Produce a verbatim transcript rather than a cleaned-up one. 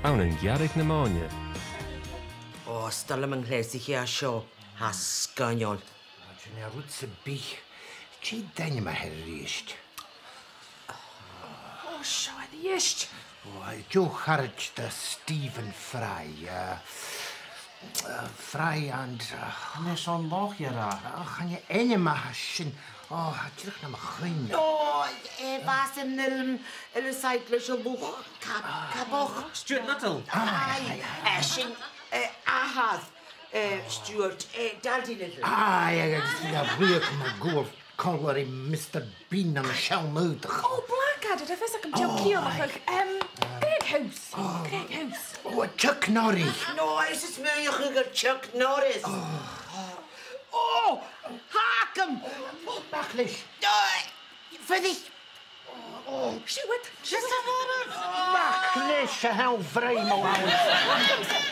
Ann an Gearraidh na Mòine. Ò, 's toil leam an cleasaiche seo. Tha e sgoinneil. Tha e rud sam bith. Dè an t-ainm a th' air a-rithist? Ò, seo a-rithist. Ò, deagh charaid do Stephen Fry, eh, eh, Fry and, eh, Chan e seo an Loch Earra. Ach, chan e ainm a tha sin. Ò, tha e dìreach nam chuimhne. Ò, eh, bha e san fhilm, eh, le said leis an luch cab-, cabach. Stuart Little. Aye, aye, aye, aye. Eh, sin, eh, athair, eh, Stuart, eh, Daddy Little. Aye, aye, agus bha e a' ruith mar gum biodh còmhla ri Mister Bean ann an seann aodach. Ò, blackadder, tha fios agam dè tha thu a' ciallachadh. Em, Greg House. Greg House. Ò, Chuck Norrie. No, is, is mi a' ciallachadh Chuck Norris. Ò, tha agam. Mac leis. Ò, feuch. Ò, siuthad, siuthad. Mac leis, a sheann bhreithneag.